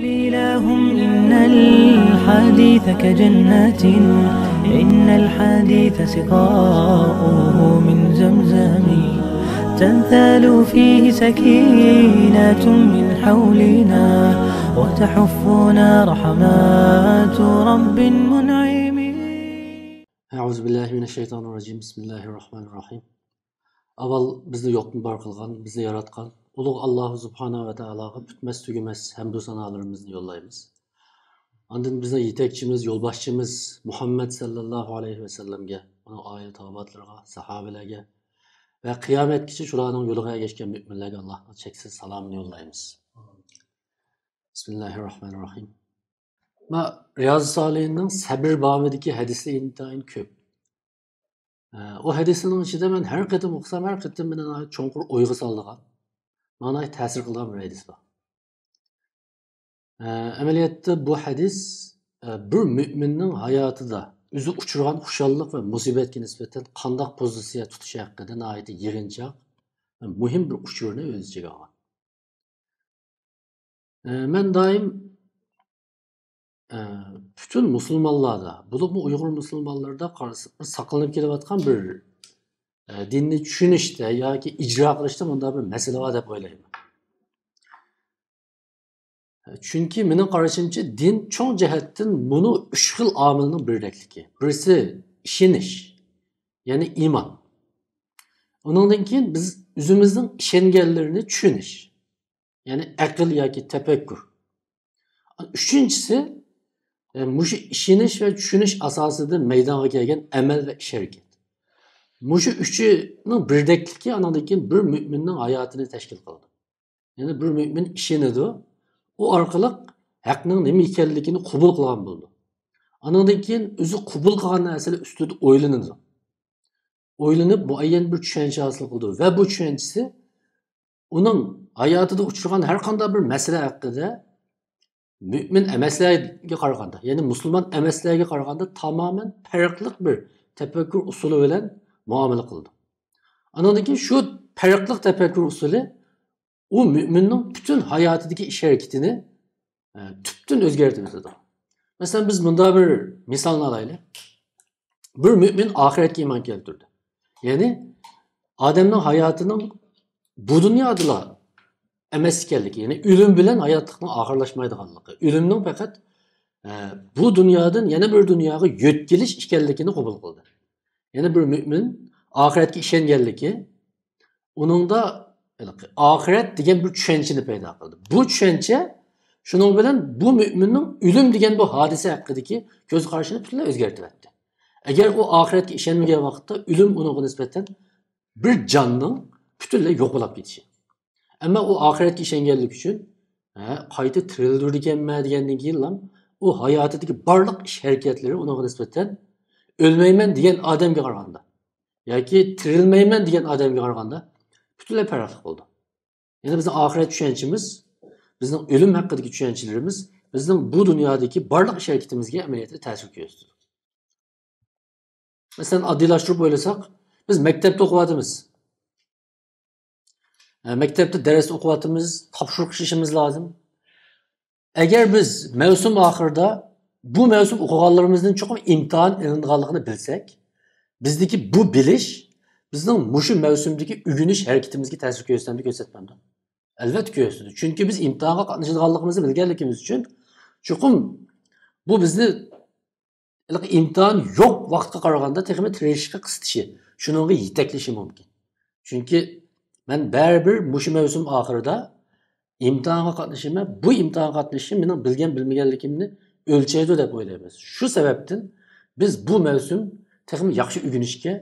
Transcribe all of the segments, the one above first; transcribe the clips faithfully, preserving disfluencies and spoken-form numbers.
لهم إن الحديث كجنة، إن الحديث سقاؤه من زمزم، تنثال فيه سكينة من حولنا، وتحفنا رحمات رب منعم. أعوذ بالله من الشيطان الرجيم. بسم الله الرحمن الرحيم. ئاۋۋال بىزنى يوقتىن بار قىلغان، بىزنى ياراتقان ئۇلۇغ ئاللاھۇ سۇبھانەھۇ ۋە تائالاغا پۈتمەس تۈگىمەس ھەمدۇ سانالىرىمىزنى يوللايمىز. ئاندىن بىزنىڭ يېتەكچىمىز، يولباشچىمىز مۇھەممەد سەللەللاھۇ ئەلەيھى ۋەسەللەمگە، ئۇنىڭ ئائىلە تاۋابىئاتلىرىغا، ساھابىلەرگە ۋە قىيامەتكىچە شۇلارنىڭ يولىغا ئەگەشكەن مۆمىنلەرگە ئاللاھنىڭ چەكسىز سالامىنى يوللايمىز. بىسمىللاھىررەھمانىررەھىم. ما رىيازۇ سالىھىننىڭ سەبر بابىدىكى ھەدىسلىرى ئىنتايىن كۆپ. ئە، ئۇ ھەدىسنىڭ ئىچىدە مەن ھەر قېتىم ئوقۇسام، ھەر قېتىم مېنى ناھايىتى چوڭقۇر ئويغا سالىدىغان، ماڭا ناھايىتى تەسىر قىلىدىغان بىر ھەدىس بار. ئە، ئەمەلىيەتتە بۇ ھەدىس، ئە، بىر مۆمىننىڭ ھاياتىدا ئۆزى ئۇچرىغان خۇشاللىق ۋە مۇسىبەتكە نىسبەتەن قانداق پوزىتسىيە تۇتۇشى ھەققىدە ناھايىتى يىغىنچاق ۋە مۇھىم بىر ئۇچۇرنى ئۆز ئىچىگە ئالغان. ئە، مەن دائىم، ئە، پۈتۈن مۇسۇلمانلاردا، بولۇپمۇ ئۇيغۇر مۇسۇلمانلىرىدا قارىسا، بىر ساقلىنىپ كېلىۋاتقان بىر، ئە، دىننى چۈشىنىشتە ياكى ئىجرا قىلىشتا مۇنداق بىر مەسىلە بار دەپ ئويلايمەن. چۈنكى مېنىڭ قارىشىمچە، دىن چوڭ جەھەتتىن مۇنۇ ئۈچ خىل ئامىلنىڭ بىردەكلىكى. بىرسى ئىشىنىش، يەنى ئىمان. ئۇنىڭدىن كېيىن بىز ئۆزىمىزنىڭ ئىشەنگەنلىرىنى چۈشىنىش، يەنى ئەقىل ياكى تەپەككۇر. ئۈچىنچىسى، ئە، مۇشۇ ئىشىنىش ۋە چۈشىنىش ئاساسىدا مەيدانغا كەلگەن ئەمەل ۋە ئىش ھەرىكەت. مۇشۇ ئۈچىنىڭ بىردەكلىكى ئانىڭدىن كېيىن بىر مۆمىننىڭ ھاياتىنى تەشكىل قىلىدۇ. يەنى بىر مۆمىن ئىشىنىدۇ، ئۇ ئارقىلىق ھەقنىڭ نېمە ئىكەنلىكىنى قوبۇل قىلغان بولىدۇ. ئانىڭدىن كېيىن ئۆزى قوبۇل قىلغان نەرسىلەر ئۈستىدە ئويلىنىدۇ. ئويلىنىپ، مۇئەييەن بىر چۈشەنچە ھاسىل قىلىدۇ ۋە بۇ چۈشەنچىسى ئۇنىڭ ھاياتىدا ئۇچرىغان ھەر قانداق بىر مەسىلە ھەققىدە مۆمىن ئەمەسلەرگە قارىغاندا، يەنى مۇسۇلمان ئەمەسلەرگە قارىغاندا تامامەن پەرقلىق بىر تەپەككۇر ئۇسۇلى بىلەن مۇئامىلە قىلىدۇ. ئانىڭدىن كېيىن شۇ پەرقلىق تەپەككۇر ئۇسۇلى ئۇ مۆمىننىڭ پۈتۈن ھاياتىدىكى ئىش ھەرىكىتىنى، ئە، تۈپتىن ئۆزگەرتىۋېتىدۇ. مەسىلەن، بىز مۇنداق بىر مىسالنى ئالايلى. بىر مۆمىن ئاخىرەتكە ئىمان كەلتۈردى. يەنى ئادەمنىڭ ھاياتىنىڭ بۇ دۇنيادىلا ئەمەس ئىكەنلىكى، يەنى ئۆلۈم بىلەن ھاياتلىقنىڭ ئاخىرلاشمايدىغانلىقى، ئۆلۈمنىڭ پەقەت، ئە، بۇ دۇنيادىن يەنە بىر دۇنياغا يۆتكىلىش ئىكەنلىكىنى قوبۇل قىلدى. يەنى بىر مۆمىن ئاخىرەتكە ئىشەنگەنلىكى، ئۇنىڭدا ھېلىقى ئاخىرەت دېگەن بىر چۈشەنچىنى پەيدا قىلدى. بۇ چۈشەنچە شۇنىڭ بىلەن بۇ مۆمىننىڭ ئۆلۈم دېگەن بۇ ھادىسە ھەققىدىكى كۆز قارىشىنى پۈتۈنلەي ئۆزگەرتىۋەتتى. ئەگەر ئۇ ئاخىرەتكە ئىشەنمىگەن ۋاقىتتا ئۆلۈم ئۇنىڭغا نىسبەتەن بىر جاننىڭ پۈتۈنلەي يوق بولاپ كېتىشى. ئەمما ئۇ ئاخىرەتكە ئىشەنگەنلىكى ئۈچۈن، ھە، قايتا تىرىلدۈرىدىكەنمەن دېگەندىن كېيىنلا ئۇ ھاياتىدىكى بارلىق ئىش ھەرىكەتلىرى ئۇنىڭغا نىسبەتەن ئۆلمەيمەن دېگەن ئادەمگە قارىغاندا ياكى تىرىلمەيمەن دېگەن ئادەمگە قارىغاندا پۈتۈنلەي پەرقلىق بولىدۇ. يەنى بىزنىڭ ئاخىرەت چۈشەنچىمىز، بىزنىڭ ئۆلۈم ھەققىدىكى چۈشەنچىلىرىمىز بىزنىڭ بۇ دۇنيادىكى بارلىق ئىش ھەرىكىتىمىزگە ئەمەلىيەتتە تەسىر كۆرسىتىدۇ. مەسىلەن، ئاددىيلاشتۇرۇپ ئويلىساق، بىز مەكتەپتە ئوقۇۋاتىمىز. ئە، مەكتەپتە دەرس ئوقۇۋاتىمىز، تاپشۇرۇق ئىشلىشىمىز لازىم. ئەگەر بىز مەۋسۇم ئاخىرىدا بۇ مەۋسۇم ئوقۇغانلىرىمىزدىن چوقۇم ئىمتىھان ئېلىنىدىغانلىقىنى بىلسەك، بىزدىكى بۇ بىلىش بىزنىڭ مۇشۇ مەۋسۇمدىكى ئۆگىنىش ھەرىكىتىمىزگە تەسىر كۆرسىتەمدۇ، كۆرسەتمەمدۇ؟ ئەلۋەتتە كۆرسىتىدۇ. چۈنكى بىز ئىمتىھانغا قاتنىشىدىغانلىقىمىزنى بىلگەنلىكىمىز ئۈچۈن چوقۇم بۇ بىزنى ھېلىقى ئىمتىھان يوق ۋاقىتقا قارىغاندا تېخىمۇ تىرىشىشقا قىستىشى، شۇنىڭغا يېتەكلىشى مۇمكىن. چۈنكى مەن بەرىبىر مۇشۇ مەۋسۇم ئاخىرىدا ئىمتىھانغا قاتنىشىمەن، بۇ ئىمتىھانغا قاتنىشىشىم مېنىڭ بىلگەن بىلمىگەنلىكىمنى ئۆلچەيدۇ دەپ ئويلايمىز. شۇ سەۋەبتىن بىز بۇ مەۋسۇم تېخىمۇ ياخشى ئۆگىنىشكە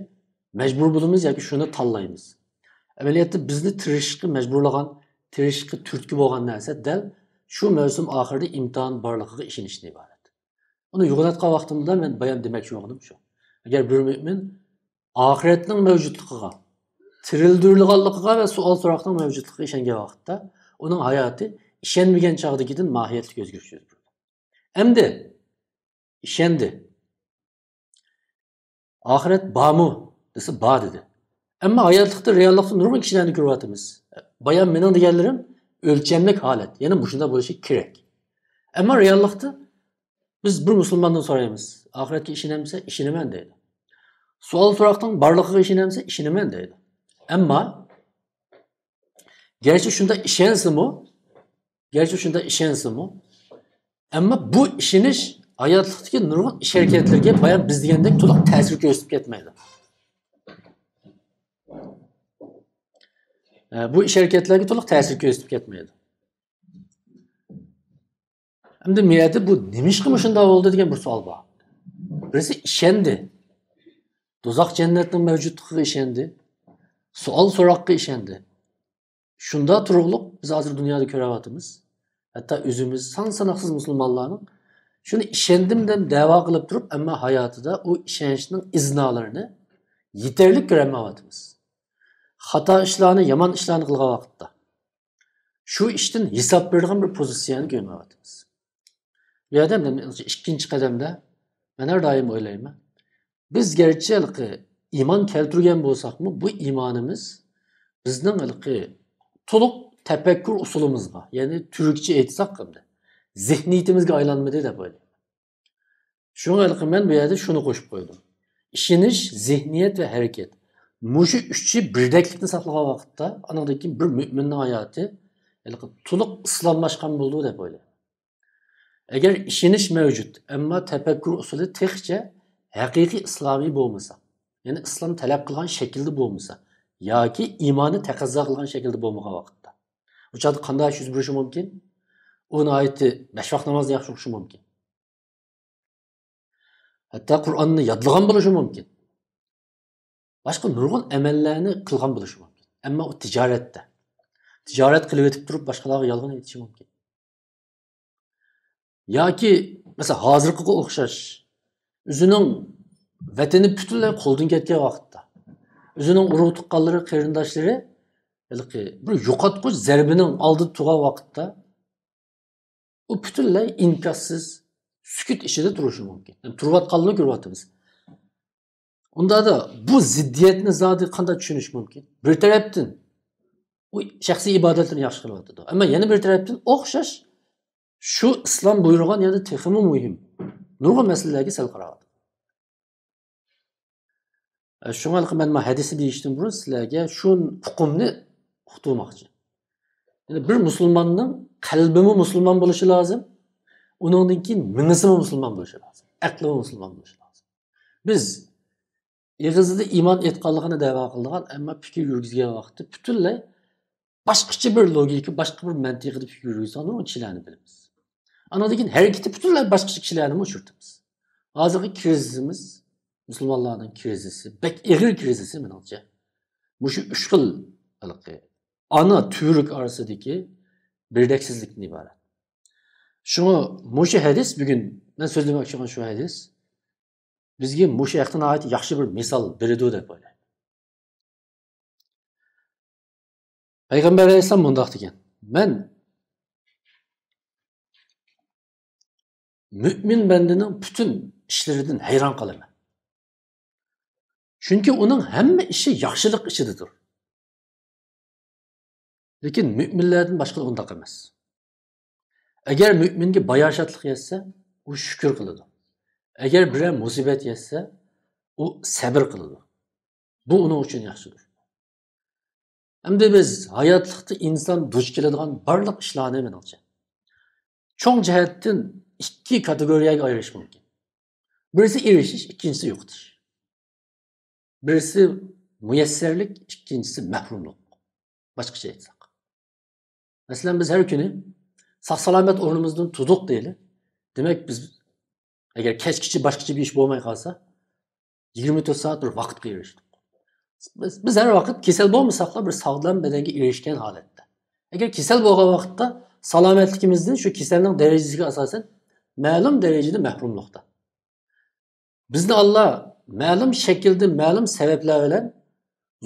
مەجبۇر بولىمىز ياكى شۇنى تاللايمىز. ئەمەلىيەتتە بىزنى تىرىشىشقا مەجبۇرلىغان، تىرىشىشقا تۈرتكە بولغان نەرسە دەل شۇ مەۋسۇم ئاخىرىدا ئىمتىھان بارلىقىغا ئىشىنىشتىن ئىبارەت. ئۇنى يوغىناتقان ۋاقتىمدا مەن بايام دېمەكچى بولغىنىم شۇ. ئەگەر بىر مۆمىن ئاخىرەتنىڭ مەۋجۇتلۇقىغا، تىرىلدۈرۈلىدىغانلىقىغا ۋە سوئال سوراقنىڭ مەۋجۇتلۇقىغا ئىشەنگەن ۋاقىتتا، ئۇنىڭ ھاياتى ئىشەنمىگەن چاغدىكىدىن ماھىيەتلىك ئۆزگىرىش يۈز بېرىدۇ. ئەمدى ئىشەندى. ئاخىرەت بارمۇ دېسە، بار دېدى. ئەمما ھاياتلىقتا، رېئاللىقتا نۇرغۇن كىشىلەرنى كۆرۈۋاتىمىز. بايام مېنىڭ دېگەنلىرىم ئۆلچەملىك ھالەت، يەنى مۇشۇنداق بولۇشى كېرەك. ئەمما رېئاللىقتا بىز بىر مۇسۇلماندىن سورايمىز، ئاخىرەتكە ئىشىنەمسەن؟ ئىشىنىمەن دەيدۇ. سوئال سوراقنىڭ بارلىقىغا ئىشىنەمسەن؟ ئىشىنىمەن دەيدۇ. ئەمما گەرچە شۇنداق ئىشەنسىمۇ، گەرچە شۇنداق ئىشەنسىمۇ، ئەمما بۇ ئىشىنىش ھاياتلىقتىكى نۇرغۇن ئىش ھەرىكەتلەرگە بايام بىز دېگەندەك تولۇق تەسىر كۆرسىتىپ كەتمەيدۇ. ئە، بۇ ئىش ھەرىكەتلەرگە تولۇق تەسىر كۆرسىتىپ كەتمەيدۇ. ئەمدى مۇ يەردە بۇ نېمىشقا مۇشۇنداق بولدى دېگەن بىر سوئال بار. بىرسى ئىشەندى. دوزاخ جەننەتنىڭ مەۋجۇتلۇقىغا ئىشەندى. سوئال سوراققا ئىشەندى. شۇنداق تۇرۇقلۇق بىز ھازىر دۇنيادا كۆرۈۋاتىمىز. ھەتتا ئۆزىمىز سان ساناقسىز مۇسۇلمانلارنىڭ شۇنى ئىشەندىم دەپ دەۋا قىلىپ تۇرۇپ، ئەمما ھاياتىدا ئۇ ئىشەنچنىڭ ئىزنالىرىنى يېتەرلىك كۆرەلمەيۋاتىمىز. خاتا ئىشلارنى، يامان ئىشلارنى قىلغان ۋاقىتتا شۇ ئىشتىن ھېساب بېرىدىغان بىر پوزىتسىيەنى كۆرمەيۋاتىمىز. بۇ يەردە مەن ئىككىنچى قەدەمدە مەن ھەر دائىم ئويلايمەن. بىز گەرچە ھېلىقى ئىمان كەلتۈرگەن بولساقمۇ، بۇ ئىمانىمىز بىزنىڭ ھېلىقى تولۇق تەپەككۇر ئۇسۇلىمىزغا، يەنى تۈركچە ئېيتساق ئەمدى، زېھنىيىتىمىزگە ئايلانمىدى دەپ ئويلايمەن. شۇڭا ھېلىقى مەن بۇ يەردە شۇنى قوشۇپ قويدۇم. ئىشىنىش، زېھنىيەت ۋە ھەرىكەت. مۇشۇ ئۈچى بىردەكلىكنى ساقلىغان ۋاقىتتا، ئانىڭدىن كېيىن بىر مۆمىننىڭ ھاياتى ھېلىقى تولۇق ئىسلاملاشقان بولىدۇ دەپ ئويلايمەن. ئەگەر ئىشىنىش مەۋجۇت، ئەمما تەپەككۇر ئۇسۇلى تېخىچە ھەقىقىي ئىسلامىي بولمىسا، يەنى ئىسلام تەلەپ قىلغان شەكىلدە بولمىسا، ياكى ئىمانى تەقەززا قىلغان شەكىلدە بولمىغان ۋاقىتتا، ئۇ چاغدا قانداق ئىش يۈز بېرىشى مۇمكىن؟ ئۇ ناھايىتى بەش ۋاق نامازنى ياخشى ئوقۇشى مۇمكىن. ھەتتا قۇرئاننى يادلىغان بولۇشى مۇمكىن. باشقا نۇرغۇن ئەمەللەرنى قىلغان بولۇشى مۇمكىن. ئەمما ئۇ تىجارەتتە. تىجارەت قىلىۋېتىپ تۇرۇپ باشقىلارغا يالغان ئېيتىشى مۇمكىن. ياكى، مەسىلەن، ھازىرقىغا ئوخشاش، ئۆزىنىڭ ۋەتىنى پۈتۈنلەي قولدىن كەتكەن ۋاقىتتا، ئۆزىنىڭ ئۇرۇق تۇغقانلىرى، قېرىنداشلىرى ھېلىقى بىر يوقاتقۇچ زەربىنىڭ ئالدىدا تۇرغان ۋاقىتتا، ئۇ پۈتۈنلەي ئىنكاسسىز، سۈكۈت ئىچىدە تۇرۇشى مۇمكىن. يەنى تۇرۇۋاتقانلىرىنى كۆرۈۋاتىمىز. ئۇنداقتا بۇ زىددىيەتنى زادى قانداق چۈشىنىش مۇمكىن؟ بىر تەرەپتىن ئۇ شەخسىي ئىبادەتلىرىنى ياخشى قىلىۋاتىدۇ. ئەمما يەنە بىر تەرەپتىن ئوخشاش شۇ ئىسلام بۇيرۇغان يەنە تېخىمۇ مۇھىم نۇرغۇن مەسىلىلەرگە سەل قاراۋاتىدۇ. شۇڭا مەن مانا ھەدىسنى دېيىشتىن بۇرۇن سىلەرگە شۇ ئۇقۇمنى ئۇقتۇرماقچى. يەنى بىر مۇسۇلماننىڭ قەلبىمۇ مۇسۇلمان بولۇشى لازىم، ئۇنىڭدىن كېيىن مېڭىسىمۇ مۇسۇلمان بولۇشى لازىم، ئەقلىمۇ مۇسۇلمان بولۇشى لازىم. بىز ئېغىزدا ئىمان ئېيتقانلىقىنى دەۋا قىلىدىغان، ئەمما پىكىر يۈرگۈزگەن ۋاقىتتا پۈتۈنلەي باشقىچە بىر لوگىكا، باشقا بىر مەنتىقىدە پىكىر يۈرگۈزىدىغان نۇرغۇن كىشىلەرنى بىلىمىز. ئانىڭدىن كېيىن ھەرىكىتى پۈتۈنلەي باشقىچە كىشىلەرنىمۇ ئۇچرىتىمىز. ھازىرقى كرىزىسىمىز، مۇسۇلمانلارنىڭ كرىزىسى، بەك ئېغىر كرىزىسى مېنىڭچە. مۇشۇ ئۈچ خىل ھېلىقى ئانا تۈۋرۈك ئارىسىدىكى بىردەكسىزلىكتىن ئىبارەت. شۇڭا مۇشۇ ھەدىس بۈگۈن مەن سۆزلىمەكچى بولغان شۇ ھەدىس بىزگە مۇشۇ ھەقتە ناھايىتى ياخشى بىر مىسال بېرىدۇ دەپ ئويلايمەن. پەيغەمبەر ئەلەيھىسسالام مۇنداق دېگەن، مەن مۆمىن بەندىنىڭ پۈتۈن ئىشلىرىدىن ھەيران قالىمەن. چۈنكى ئۇنىڭ ھەممە ئىشى ياخشىلىق ئىچىدىدۇر. لېكىن مۆمىنلەردىن باشقىلار ئۇنداق ئەمەس. ئەگەر مۆمىنگە باياشاتلىق يەتسە، ئۇ شۈكۈر قىلىدۇ. ئەگەر بىرەر مۇسىبەت يەتسە، ئۇ سەبىر قىلىدۇ. بۇ ئۇنىڭ ئۈچۈن ياخشىدۇر. ئەمدى بىز ھاياتلىقتا ئىنسان دۇچ كېلىدىغان بارلىق ئىشلارنى، مېنىڭچە، چوڭ جەھەتتىن ئىككى كاتېگورىيەگە ئايرىش مۇمكىن. بىرسى ئېرىشىش، ئىككىنچىسى يوقىتىش. بىرسى مۇيەسسەرلىك، ئىككىنچىسى مەھرۇملۇق. باشقىچە ئېيتساق، مەسىلەن، بىز ھەر كۈنى ساق-سالامەت ئورنىمىزدىن تۇردۇق دەيلى. دېمەك، بىز ئەگەر كەچكىچە باشقىچە بىر ئىش بولماي قالسا، يىگىرمە تۆت سائەت بىر ۋاقىتقا ئېرىشتۇق. بىز، بىز ھەر ۋاقىت كېسەل بولمىساقلا، بىر ساغلام بەدەنگە ئېرىشكەن ھالەتتە. ئەگەر كېسەل بولغان ۋاقىتتا سالامەتلىكىمىزدىن شۇ كېسەلنىڭ دەرىجىسىگە ئاساسەن مەلۇم دەرىجىدە مەھرۇملۇقتا. بىزنى ئاللا مەلۇم شەكىلدە، مەلۇم سەۋەبلەر بىلەن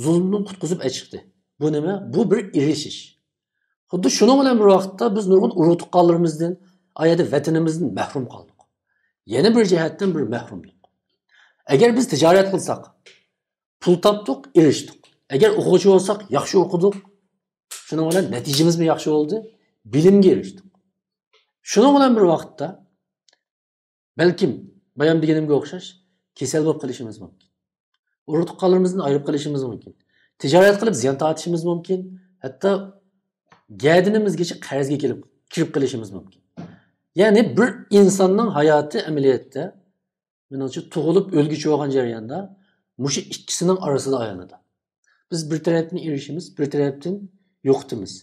زۇلۇمدىن قۇتقۇزۇپ ئەچىقتى. بۇ نېمە؟ بۇ بىر ئېرىشىش. خۇددى شۇنىڭ بىلەن بىر ۋاقىتتا بىز نۇرغۇن ئۇرۇق-تۇغقانلىرىمىزدىن، ئايەدە ۋەتىنىمىزدىن مەھرۇم قالدۇق. يەنە بىر جەھەتتىن بىر مەھرۇملۇق. ئەگەر بىز تىجارەت قىلساق، پۇل تاپتۇق، ئېرىشتۇق. ئەگەر ئوقۇغۇچى بولساق، ياخشى ئوقۇدۇق. شۇنىڭ بىلەن نەتىجىمىزمۇ ياخشى بولدى، بىلىمگە ئېرىشتۇق. شۇنىڭ بىلەن بىر ۋاقىتتا، بەلكىم بايام دېگىنىمگە ئوخشاش كېسەل بولۇپ قېلىشىمىز مۇمكىن. ئۇرۇق-تۇغقانلىرىمىزدىن ئايرىلىپ قېلىشىمىز مۇمكىن. تىجارەت قىلىپ زىيان تارتىشىمىز مۇمكىن. ھەتتا گەدىنىمىزگىچە قەرزگە كېلىپ، كىرىپ قېلىشىمىز مۇمكىن. يەنى بىر ئىنساننىڭ ھاياتى ئەمەلىيەتتە، مېنىڭچە، تۇغۇلۇپ ئۆلگۈچە بولغان جەرياندا مۇشۇ ئىككىسىنىڭ ئارىسىدا ئايلىنىدۇ. بىز بىر تەرەپتىن ئېرىشىمىز، بىر تەرەپتىن يوقىتىمىز.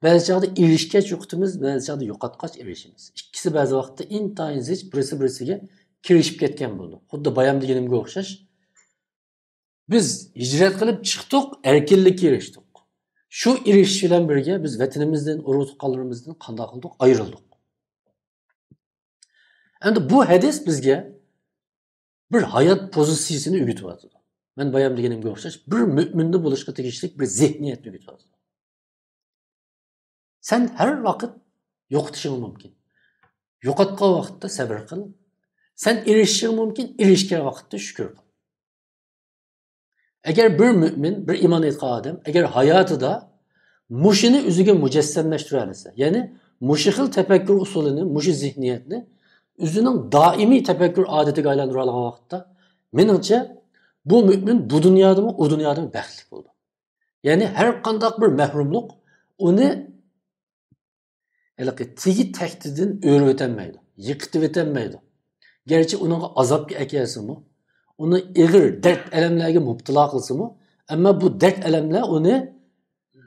بەزى چاغدا ئېرىشكەچ يوقىتىمىز، بەزى چاغدا يوقاتقاچ ئېرىشىمىز. ئىككىسى بەزى ۋاقىتتا ئىنتايىن زىچ بىرسى بىرسىگە كىرىشىپ كەتكەن بولىدۇ. خۇددى بايام دېگىنىمگە ئوخشاش. بىز ھىجرەت قىلىپ چىقتۇق، ئەركىنلىككە ئېرىشتۇق. شۇ ئېرىشىش بىلەن بىرگە بىز ۋەتىنىمىزدىن، ئۇرۇق-تۇغقانلىرىمىزدىن قانداق قىلدۇق؟ ئايرىلدۇق. ئەمدى بۇ ھەدىس بىزگە بىر ھايات پوزىتسىيىسىنى ئۆگىتىۋاتىدۇ. مەن بايام دېگىنىمگە ئوخشاش، بىر مۆمىننى بولۇشقا تېگىشلىك بىر زېھنىيەتنى ئۆگىتىۋاتىدۇ. سەن ھەر ۋاقىت يوقىتىشىڭ مۇمكىن. يوقاتقان ۋاقىتتا سەۋر قىل. سەن ئېرىشىشىڭ مۇمكىن، ئېرىشكەن ۋاقىتتا شۈكۈر قىل. ئەگەر بىر مۆمىن، بىر ئىمان ئېيتقان ئادەم، ئەگەر ھاياتىدا مۇشۇنى ئۆزىگە مۇجەسسەملەشتۈرەلىسە، يەنى مۇشۇ خىل تەپەككۇر ئۇسۇلىنى، مۇشۇ زېھنىيەتنى ئۆزىنىڭ دائىمىي تەپەككۇر ئادىتىگە ئايلاندۇرالىغان ۋاقىتتا، مېنىڭچە، بۇ مۆمىن بۇ دۇنيادىمۇ، ئۇ دۇنيادىمۇ بەختلىك بولىدۇ. يەنى ھەر قانداق بىر مەھرۇملۇق ئۇنى ھېلىقى تېگى تەكتىدىن ئۆرۈۋېتەلمەيدۇ، يىقىتىۋېتەلمەيدۇ. گەرچە ئۇنىڭغا ئازابكە ئەكەلسىمۇ، ئۇنى ئېغىر دەرد-ئەلەملەرگە مۇپتىلا قىلسىمۇ، ئەمما بۇ دەرد-ئەلەملەر ئۇنى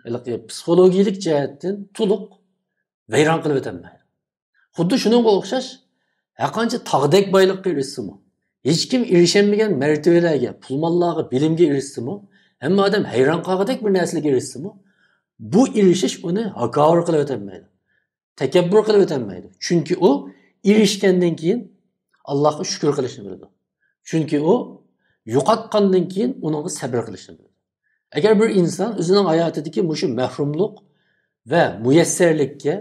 ھېلىقى پسىخولوگىيەلىك جەھەتتىن تولۇق ۋەيران قىلىۋېتەلمەيدۇ. خۇددى شۇنىڭغا ئوخشاش، ھەرقانچە تاغدەك بايلىققا ئېرىشسىمۇ، ھېچكىم ئېرىشەلمىگەن مەرتىۋىلەرگە، پۇل-ماللارغا، بىلىمگە ئېرىشسىمۇ، ھەممە ئادەم ھەيران قالغۇدەك بىر نەرسىلەرگە ئېرىشسىمۇ، بۇ ئېرىشىش ئۇنى ھاكاۋۇر قىلىۋېتەلمەيدۇ، تەكەببۇر قىلىۋېتەلمەيدۇ. چۈنكى ئۇ ئېرىشكەندىن كېيىن ئاللاھقا شۈكۈر قىلىشنى بىلىدۇ. چۈنكى ئۇ يوقاتقاندىن كېيىن ئۇنىڭغا سەبرى قىلىشنى بىلىدۇ. ئەگەر بىر ئىنسان ئۆزىنىڭ ھاياتىدىكى مۇشۇ مەھرۇملۇق ۋە مۇيەسسەرلىككە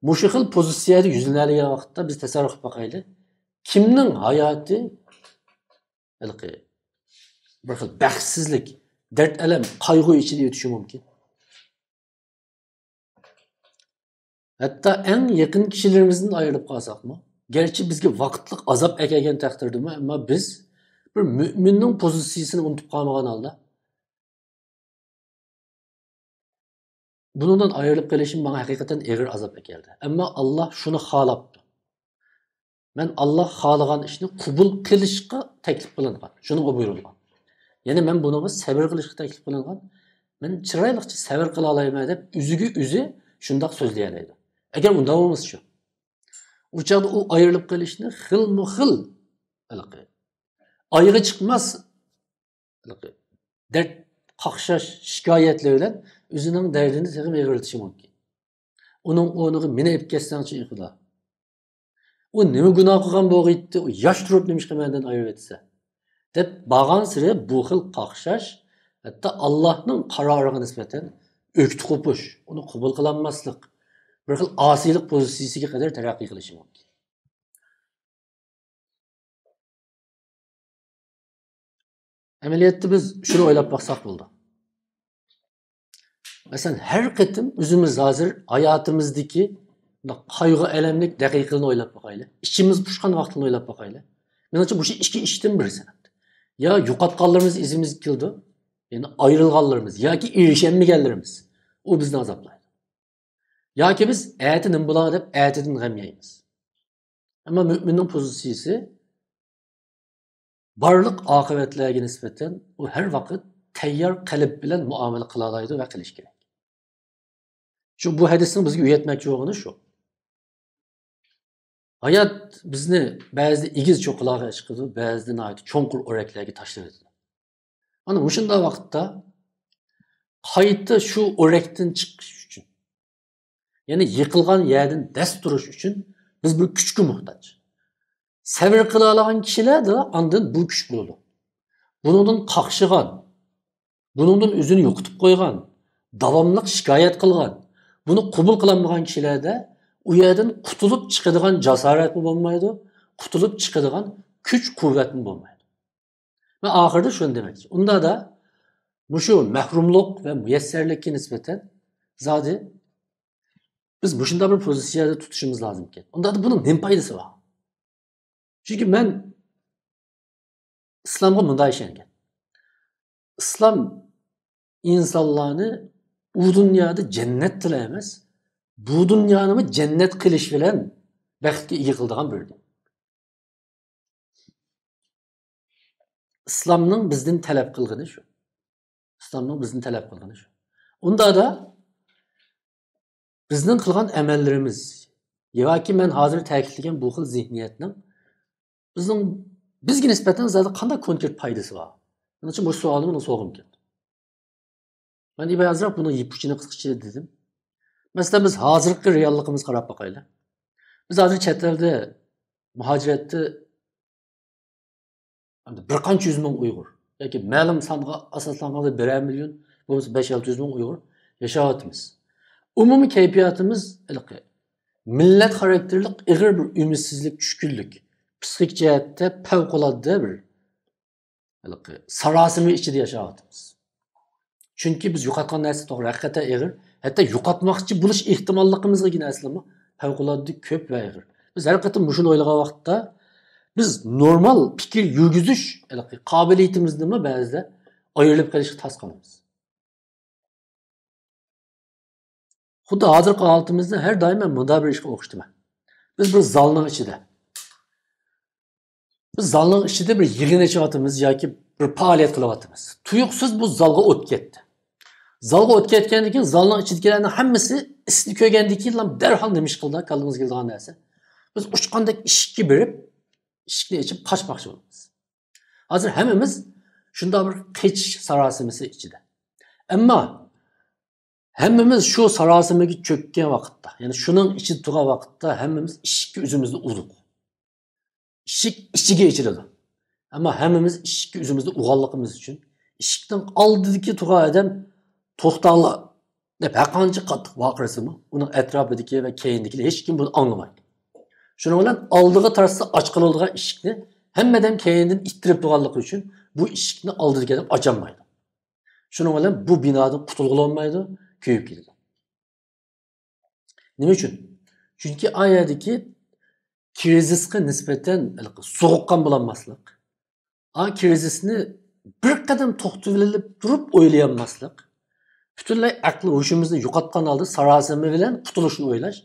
مۇشۇ خىل پوزىتسىيەدە يۈزلىنەلىگەن ۋاقىتتا بىز تەسەۋۋۇر قىلىپ باقايلى. كىمنىڭ ھاياتى ھېلىقى بىر خىل بەختسىزلىك، دەرد-ئەلەم، قايغۇ ئىچىدە ئۆتۈشى مۇمكىن؟ ھەتتا ئەڭ يېقىن كىشىلىرىمىزدىن ئايرىلىپ قالساقمۇ، گەرچە بىزگە ۋاقىتلىق ئازاب ئەكەلگەن تەقدىردىمۇ، ئەمما بىز بىر مۆمىننىڭ پوزىتسىيىسىنى ئۇنتۇپ قالمىغان ھالدا، بۇنىڭدىن ئايرىلىپ قېلىشىم ماڭا ھەقىقەتەن ئېغىر ئازاب ئەكەلدى. ئەمما ئاللا شۇنى خالاپتۇ. مەن ئاللا خالىغان ئىشنى قوبۇل قىلىشقا تەكلىپ قىلىنغان، شۇنىڭغا بۇيرۇلغان. يەنى مەن بۇنىڭغا سەۋر قىلىشقا تەكلىپ قىلىنغان، مەن چىرايلىقچە سەۋر قىلالايمەن دەپ ئۆزىگە ئۆزى شۇنداق سۆزلىيەلەيدۇ. ئەگەر ئۇنداق بولمىسىچۇ؟ ئۇ چاغدا ئۇ ئايرىلىپ قېلىشنى خىلمۇ خىل ھېلىقى ئايىغى چىقماس ھېلىقى دەرد قاقشاش، شىكايەتلەر بىلەن ئۆزىنىڭ دەردىنى تېخىمۇ ئېغىرلىتىشى مۇمكىن. ئۇنىڭ ئورنىغا مېنى ئېلىپ كەتسەڭچى، ئى خۇدا. ئۇ نېمە گۇناھ قىلغان بولغىيتتى، ئۇ ياش تۇرۇپ نېمىشقا مەندىن ئايرىۋەتسە؟ دەپ بارغانسېرى بۇ خىل قاقشاش، ھەتتا ئاللاھنىڭ قارارىغا نىسبەتەن ئۆكتە قوپۇش، ئۇنى قوبۇل قىلالماسلىق، بىر خىل ئاسىيلىق پوزىتسىيىسىگە قەدەر تەرەققىي قىلىشى مۇمكىن. ئەمەلىيەتتە بىز شۇنى ئويلاپ باقساق بولىدۇ. مەسىلەن، ھەر قېتىم ئۆزىمىز ھازىر ھاياتىمىزدىكى قايغۇ-ئەلەملىك دەقىقىلەرنى ئويلاپ باقايلى. ئىچىمىز پۇشقان ۋاقىتلارنى ئويلاپ باقايلى. مېنىڭچە، مۇشۇ ئىككى ئىشتىن بىرسى. يا يوقاتقانلىرىمىز ئېسىمىزگە كېلىدۇ، يەنى ئايرىلغانلىرىمىز ياكى ئېرىشەلمىگەنلىرىمىز. ئۇ بىزنى ئازابلايدۇ. ياكى بىز ئەتە نېمە بولار دەپ ئەتىدىن غەم يەيمىز. ئەمما مۆمىننىڭ پوزىتسىيىسى بارلىق ئاقىۋەتلەرگە نىسبەتەن ئۇ ھەر ۋاقىت تەييار قەلب بىلەن مۇئامىلە قىلالايدۇ ۋە قىلىشى كېرەك. شۇ بۇ ھەدىسنىڭ بىزگە ئۆگەتمەكچى بولغىنى شۇ. ھايات بىزنى بەزىدە ئېگىز چوققىلارغا چىقىدۇ، بەزىدە ناھايىتى چوڭقۇر ئورەكلەرگە تاشلىۋېتىدۇ. مانا مۇشۇنداق ۋاقىتتا قايتا شۇ ئورەكتىن چىقىش ئۈچۈن، يەنى يىقىلغان يەردىن دەس تۇرۇش ئۈچۈن بىز بىر كۈچكە موھتاج. سەۋر قىلالىغان كىشىلەردە ئاندىن بۇ كۈچ بولىدۇ. بۇنىڭدىن قاقشىغان، بۇنىڭدىن ئۆزىنى يوقىتىپ قويغان، داۋاملىق شىكايەت قىلغان، بۇنى قوبۇل قىلالمىغان كىشىلەردە ئۇ يەردىن قۇتۇلۇپ چىقىدىغان جاسارەتمۇ بولمايدۇ، قۇتۇلۇپ چىقىدىغان كۈچ-قۇۋۋەتمۇ بولمايدۇ. مەن ئاخىرىدا شۇنى دېمەكچى. ئۇنداقتا مۇشۇ مەھرۇملۇق ۋە مۇيەسسەرلىككە نىسبەتەن زادى بىز مۇشۇنداق بىر پوزىتسىيەدە تۇتۇشىمىز لازىمكەن. ئۇنداقتا بۇنىڭ نېمە پايدىسى بار؟ چۈنكى مەن ئىسلامغا مۇنداق ئىشەنگەن. ئىسلام ئىنسانلارنى ئۇ دۇنيادا جەننەتتىلا ئەمەس، بۇ دۇنيانىمۇ جەننەت قىلىش بىلەن بەختكە ئىگە قىلىدىغان بىر دىن. ئىسلامنىڭ بىزدىن تەلەپ قىلغىنى شۇ. ئىسلامنىڭ بىزدىن تەلەپ قىلغىنى شۇ. ئۇنداقتا بىزنىڭ قىلغان ئەمەللىرىمىز ياكى مەن ھازىر تەكىتلىگەن بۇ خىل زېھنىيەتنىڭ بىزنىڭ، بىزگە نىسبەتەن زادى قانداق كونكرېت پايدىسى بار؟ مېنىڭچە مۇشۇ سوئالنى مېنىڭ سورىغۇم كەلدى. مەن ئازراق بۇنىڭ يىپ ئۇچىنى قىسقىچە دېدىم. مەسىلەن، بىز ھازىرقى رېئاللىقىمىزغا قاراپ باقايلى. بىز ھازىر چەت ئەلدە مۇھاجىرەتتە بىر قانچە يۈز مىڭ ئۇيغۇر ياكى مەلۇم سانغا ئاساسلانغاندا بىرەر مىليون، بولمىسا بەش-ئالتە يۈز مىڭ ئۇيغۇر ياشاۋاتىمىز. ئومۇمىي كەيپىياتىمىز ھېلىقى مىللەت خاراكتېرلىك ئېغىر بىر ئۈمىدسىزلىك، چۈشكۈنلۈك، پسىخىك جەھەتتە پەۋقۇلئاددە بىر ھېلىقى ساراسىمە ئىچىدە ياشاۋاتىمىز. چۈنكى بىز يوقاتقان نەرسە توغرا ھەقىقەتەن ئېغىر. ھەتتا يوقاتماقچى بولۇش ئېھتىماللىقىمىزغا نەرسىلەرمۇ پەۋقۇلئاددە كۆپ ۋە ئېغىر. بىز ھەر قېتىم مۇشۇنى ئويلىغان ۋاقىتتا بىز نورمال پىكىر يۈرگۈزۈش ھېلىقى قابىلىيىتىمىزنىمۇ بەزىدە ئايرىلىپ قېلىشقا تاس قالىمىز. خۇددى ھازىرقى ھالىتىمىزنى ھەر دائىم مەن مۇنداق بىر ئىشقا ئوخشىتىمەن. بىز بىر زالنىڭ ئىچىدە. بىز زالنىڭ ئىچىدە بىر يىغىن ئېچىۋاتىمىز ياكى بىر پائالىيەت قىلىۋاتىمىز. تۇيۇقسىز بۇ زالغا ئوت كەتتى. زالغا ئوت كەتكەندىن كېيىن زالنىڭ ئىچىدىكىلەرنىڭ ھەممىسى ئىسىنى كۆرگەندىن كېيىن دەرھال نېمە ئىش قىلدى؟ كاللىمىزغا كېلىدىغان نەرسە. بىز ئۇچقاندەك ئىشىككە بېرىپ، ئىشىكنى ئېچىپ قاچماقچى بولىمىز. ھازىر ھەممىمىز شۇنداق بىر قېچىش ساراسىمىسى ئىچىدە. ئەمما ھەممىمىز شۇ ساراسىمىگە چۆككەن ۋاقىتتا، يەنى شۇنىڭ ئىچىدە تۇرغان ۋاقىتتا ھەممىمىز ئىشىككە ئۆزىمىزنى ئۇردۇق. ئىشىك ئىچىگە ئېچىلىدۇ. ئەمما ھەممىمىز ئىشىككە ئۆزىمىزنى ئۇرغانلىقىمىز ئۈچۈن ئىشىكنىڭ ئالدىدىكى تۇرغان ئادەم «توختاڭلار» دەپ ھەرقانچە قاتتىق ۋارقىرىسىمۇ، ئۇنىڭ ئەتراپىدىكى ۋە كەينىدىكىلەر ھېچكىم بۇنى ئاڭلىمايدۇ. شۇنىڭ بىلەن ئالدىغا تارتسا ئاچقىلى ئىشىكنى ھەممە ئادەم كەينىدىن ئىتتىرىپ تۇرغانلىقى ئۈچۈن بۇ ئىشىكنى ئالدىدىكى ئادەم ئاچالمايدۇ. شۇنىڭ بىلەن بۇ بىنادىن قۇتۇلغىلى بولمايدۇ، كۆيۈپ كېتىدۇ. نېمە ئۈچۈن؟ چۈنكى ئا يەردىكى كىرىزىسقا نىسبەتەن ھېلىقى سوغۇققان بولالماسلىق، ئا كىرىزىسنى بىر قەدەم توختىۋېلىپ تۇرۇپ ئويلىيالماسلىق، پۈتۈنلەي ئەقلى ھوشىمىزنى يوقاتقان ھالدا ساراسىمە بىلەن قۇتۇلۇشنى ئويلاش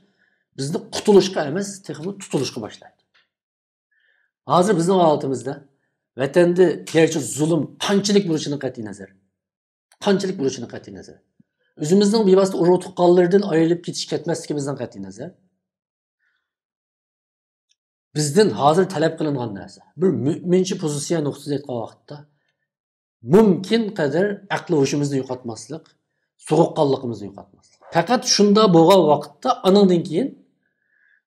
بىزنى قۇتۇلۇشقا ئەمەس، تېخىمۇ تۇتۇلۇشقا باشلايدۇ. ھازىر بىزنىڭ ھالىتىمىزدە ۋەتەندە گەرچە زۇلۇم قانچىلىك بولۇشىدىن قەتئىينەزەر، قانچىلىك بولۇشىدىن قەتئىينەزەر، ئۆزىمىزنىڭ بىۋاسىتە ئۇرۇق-تۇغقانلىرىدىن ئايرىلىپ كېتىش كەتمەسلىكىمىزدىن قەتئىينەزەر، بىزدىن ھازىر تەلەپ قىلىنغان نەرسە، بىر مۆمىنچە پوزىتسىيە نۇقتىسىدىن ئېيتقان ۋاقىتتا، مۇمكىن قەدەر ئەقلى ھوشىمىزنى يوقاتماسلىق، سوغۇققانلىقىمىزنى يوقاتماسلىق. پەقەت شۇنداق بولغان ۋاقىتتا، ئانىڭدىن كېيىن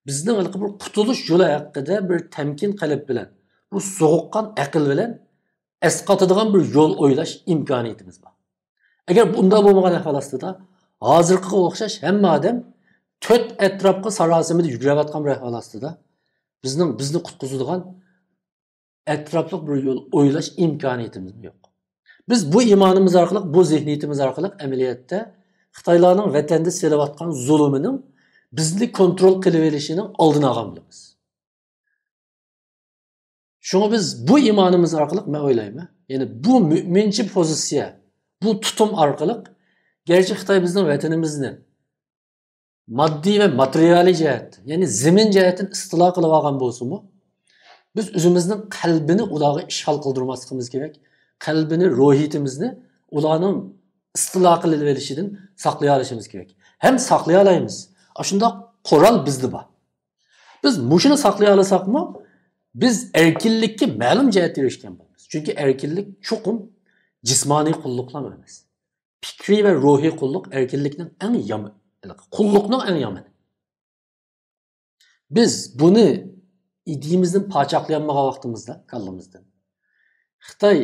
بىزنىڭ ھېلىقى بىر قۇتۇلۇش يولى ھەققىدە بىر تەمكىن قەلب بىلەن، بۇ سوغۇققان ئەقىل بىلەن ئەسقاتىدىغان بىر يول ئويلاش ئىمكانىيىتىمىز بار. ئەگەر بۇنداق بولمىغان ئەھۋال ئاستىدا، ھازىرقىغا ئوخشاش ھەممە ئادەم تۆت ئەتراپقا ساراسىمىدە يۈگۈرۈۋاتقان بىر ئەھۋال ئاستىدا، بىزنىڭ، بىزنى قۇتقۇزىدىغان ئەتراپلىق بىر يول ئويلاش ئىمكانىيىتىمىزمۇ يوق. بىز بۇ ئىمانىمىز ئارقىلىق، بۇ زېھنىيىتىمىز ئارقىلىق ئەمەلىيەتتە خىتايلارنىڭ ۋەتەندە سېلىۋاتقان زۇلۇمىنىڭ بىزنى كونترول قىلىۋېلىشىنىڭ ئالدىنى ئالغان بولىمىز. شۇڭا بىز بۇ ئىمانىمىز ئارقىلىق، مەن ئويلايمەن، يەنى بۇ مۆمىنچە پوزىتسىيە، بۇ تۇتۇم ئارقىلىق، گەرچە خىتاي بىزنىڭ ۋەتىنىمىزنى ماددىي ۋە ماتېرىيالىي جەھەتتىن، يەنى زېمىن جەھەتتىن ئىستىلا قىلىۋالغان بولسىمۇ، بىز ئۆزىمىزنىڭ قەلبىنى ئۇلارغا ئىشغال قىلدۇرماسلىقىمىز كېرەك. قەلبىنى، روھىيىتىمىزنى ئۇلارنىڭ ئىستىلا قىلىۋېلىشىدىن ساقلىيالىشىمىز كېرەك. ھەم ساقلىيالايمىز. ئاشۇنداق قورال بىزدە بار. بىز مۇشۇنى ساقلىيالىساقمۇ، بىز ئەركىنلىككە مەلۇم جەھەتتە ئېرىشكەن بولىمىز. چۈنكى ئەركىنلىك چوقۇم جىسمانىي قۇللۇقلا ئەمەس. پىكرىي ۋە روھىي قۇللۇق ئەركىنلىكنىڭ ئەڭ يامان، قۇللۇقنىڭ ئەڭ يامىنى. بىز بۇنى ئىدىيىمىزدىن پاچاقلىيالمىغان ۋاقتىمىزدا، كاللىمىزدىن، خىتاي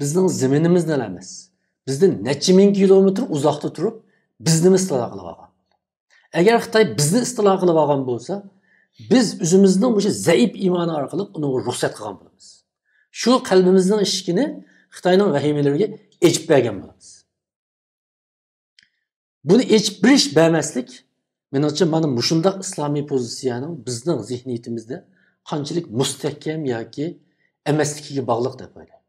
بىزنىڭ زېمىنىمىزنىلا ئەمەس، بىزدىن نەچچە مىڭ كىلومېتىر ئۇزاقتا تۇرۇپ، بىزنىمۇ ئىستىلا قىلىۋالغان. ئەگەر خىتاي بىزنى ئىستىلا قىلىۋالغان بولسا، بىز ئۆزىمىزنىڭ مۇشۇ زەئىپ ئىمانى ئارقىلىق ئۇنىڭغا رۇخسەت قىلغان بولىمىز. شۇ قەلبىمىزنىڭ ئىشىكىنى خىتاينىڭ ۋەھىمىلىرىگە ئېچىپ بەرگەن بولىمىز. بۇنى ئېچىپ بېرىش، بەرمەسلىك، مېنىڭچە، مانا مۇشۇنداق ئىسلامىي پوزىتسىيەنىڭ بىزنىڭ زېھنىيىتىمىزدە قانچىلىك مۇستەھكەم ياكى ئەمەسلىكىگە باغلىق دەپ ئويلايمەن.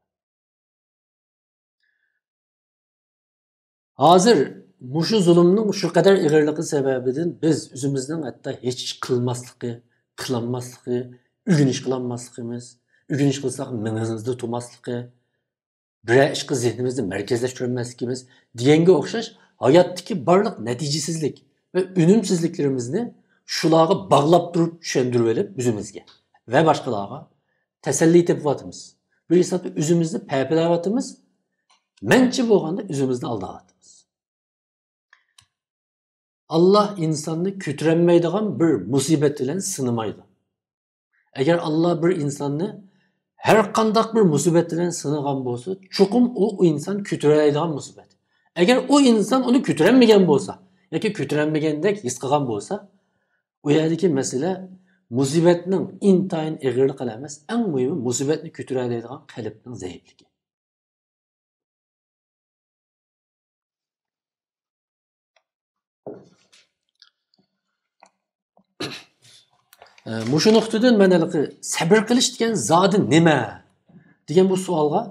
ھازىر مۇشۇ زۇلۇمنىڭ شۇ قەدەر ئېغىرلىقى سەۋەبىدىن بىز ئۆزىمىزنىڭ ھەتتا ھېچ ئىش قىلماسلىقى، قىلالماسلىقى، ئۆگىنىش قىلالماسلىقىمىز، ئۆگىنىش قىلساق مېڭىمىزدا تۇرماسلىقى، بىرەر ئىشقا زېھنىمىزنى مەركەزلەشتۈرەلمەسلىكىمىز دېگەنگە ئوخشاش ھاياتتىكى بارلىق نەتىجىسىزلىك ۋە ئۈنۈمسىزلىكلىرىمىزنى شۇلارغا باغلاپ تۇرۇپ چۈشەندۈرۈۋېلىپ ئۆزىمىزگە ۋە باشقىلارغا تەسەللى تېپىۋاتىمىز. بىر ھېسابتا ئۆزىمىزنى پەپىلەۋاتىمىز، مەنچە بولغاندا ئۆزىمىزنى ئالداۋاتىمىز. ئاللا ئىنساننى كۆتۈرەلمەيدىغان بىر مۇسىبەت بىلەن سىنىمايدۇ. ئەگەر ئاللا بىر ئىنساننى ھەر قانداق بىر مۇسىبەت بىلەن سىنىغان بولسا، چوقۇم ئۇ ئىنسان كۆتۈرەلەيدىغان مۇسىبەت. ئەگەر ئۇ ئىنسان ئۇنى كۆتۈرەلمىگەن بولسا ياكى كۆتۈرەلمىگەندەك ھېس قىلغان بولسا، ئۇ يەردىكى مەسىلە مۇسىبەتنىڭ ئىنتايىن ئېغىرلىقىدا ئەمەس، ئەڭ مۇھىمى مۇسىبەتنى كۆتۈرەلەيدىغان قەلبنىڭ زەئىپلىكى. ئە، مۇشۇ نۇقتىدىن مەن ھېلىقى سەبرى قىلىش دېگەن زادى نېمە دېگەن بۇ سوئالغا،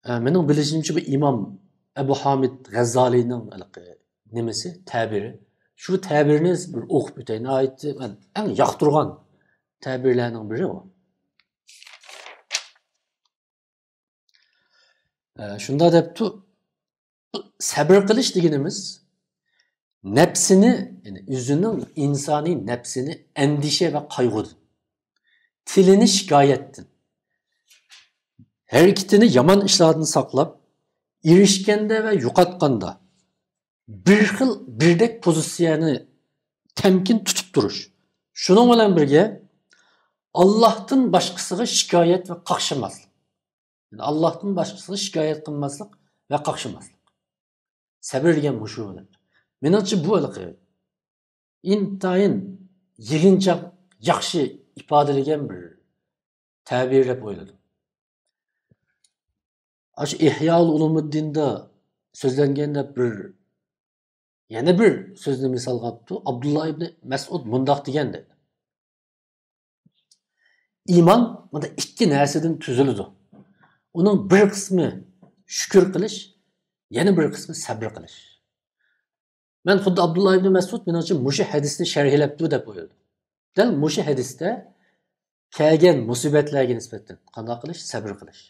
ئە، مېنىڭ بىلىشىمچە، بۇ ئىمام ئەبۇ ھامىد غەززالىنىڭ ھېلىقى نېمىسى، تەبىرى. شۇ تەبىرنى بىر ئوقۇپ ئۆتەي. ناھايىتى مەن ئەڭ ياقتۇرغان تەبىرلەرنىڭ بىرى ئۇ. ئە، شۇنداق دەپتۇ، سەبرى قىلىش دېگىنىمىز نەپسىنى، يەنى ئۆزىنىڭ ئىنسانىي نەپسىنى ئەندىشە ۋە قايغۇدىن، تىلىنى شىكايەتتىن، ھەرىكىتىنى يامان ئىشلاردىن ساقلاپ، ئېرىشكەندە ۋە يوقاتقاندا بىر خىل، بىردەك پوزىتسىيەنى تەمكىن تۇتۇپ تۇرۇش. شۇنىڭ بىلەن بىرگە، ئاللاھتىن باشقىسىغا شىكايەت ۋە قاقشىماسلىق. يەنى ئاللاھتىن باشقىسىغا شىكايەت قىلماسلىق ۋە قاقشىماسلىق. سەبر دېگەن مۇشۇ. مېنىڭچە، بۇ ھېلىقى ئىنتايىن يىغىنچاق ياخشى ئىپادىلىگەن بىر تەبىر دەپ ئويلىدىم. ئاشۇ ئىھياءۇل ئۇلۇمۇددىندا سۆزلەنگەندە بىر، يەنە بىر سۆزنى مىسالغا ئاپتۇ. ئابدۇللا ئىبنى مەسئۇد مۇنداق دېگەن دەيدۇ. ئىمان مانا ئىككى نەرسىدىن تۈزۈلىدۇ. ئۇنىڭ بىر قىسمى شۈكۈر قىلىش، يەنە بىر قىسمى سەبرى قىلىش. مەن خۇددى ئابدۇللا ئىبنى مەسئۇد، مېنىڭچە، مۇشۇ ھەدىسنى شەرھلەپتۇ دەپ ئويلىدىم. دەل مۇشۇ ھەدىستە كەلگەن مۇسىبەتلەرگە نىسبەتەن قانداق قىلىش؟ سەبرى قىلىش.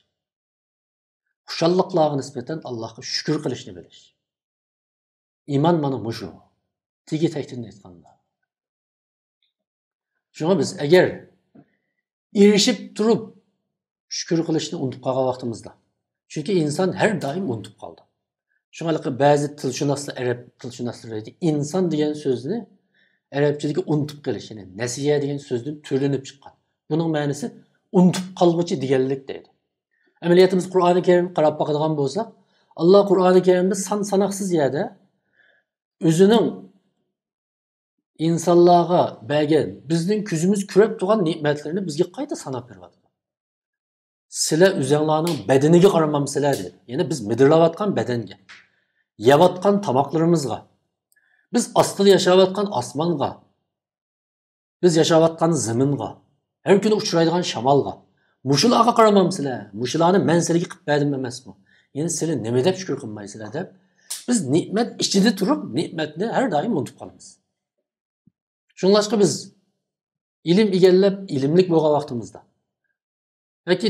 خۇشاللىقلارغا نىسبەتەن ئاللاھقا شۈكۈر قىلىشنى بىلىش. ئىمان مانا مۇشۇ. تېگى تەكتىدىن ئېيتقاندا. شۇڭا بىز ئەگەر ئېرىشىپ تۇرۇپ شۈكۈر قىلىشنى ئۇنتۇپ قالغان ۋاقتىمىزدا. چۈنكى ئىنسان ھەر دائىم ئۇنتۇپ قالىدۇ. شۇڭا ھېلىقى بەزى تىلشۇناسلار، ئەرەب تىلشۇناسلىرى دەيدۇ، ئىنسان دېگەن سۆزنى ئەرەبچىدىكى ئۇنتۇپ قېلىش، يەنى نەسىيە دېگەن سۆزدىن تۈرلىنىپ چىققان. بۇنىڭ مەنىسى ئۇنتۇپ قالغۇچى دېگەنلىك دەيدۇ. ئەمەلىيەتتە بىز قۇرئانى كەرىمگە قاراپ باقىدىغان بولساق، ئاللا قۇرئانى كەرىمدە سان ساناقسىز يەردە ئۆزىنىڭ ئىنسانلارغا بەرگەن، بىزنىڭ كۆزىمىز كۆرۈپ تۇرغان نېمەتلىرىنى بىزگە قايتا ساناپ بېرىۋاتىدۇ. سىلەر ئۆزۈڭلارنىڭ بەدىنىگە قارىمامسىلەر دەيدۇ. يەنى بىز مىدىرلاۋاتقان بەدەنگە، يەۋاتقان تاماقلىرىمىزغا، بىز ئاستىدا ياشاۋاتقان ئاسمانغا، بىز ياشاۋاتقان زېمىنغا، ھەر كۈنى ئۇچرايدىغان شامالغا، مۇشۇلارغا قارىمامسىلەر؟ مۇشۇلارنى مەن سىلەرگە قىلىپ بەردىم ئەمەسمۇ؟ يەنى سىلەر نېمە دەپ شۈكۈر قىلمايسىلەر دەپ، بىز نېمەت ئىچىدە تۇرۇپ نېمەتنى ھەر دائىم ئۇنتۇپ قالىمىز. شۇڭلاشقا بىز ئىلىم ئىگىلەپ، ئىلىملىك بولغان ۋاقتىمىزدا ياكى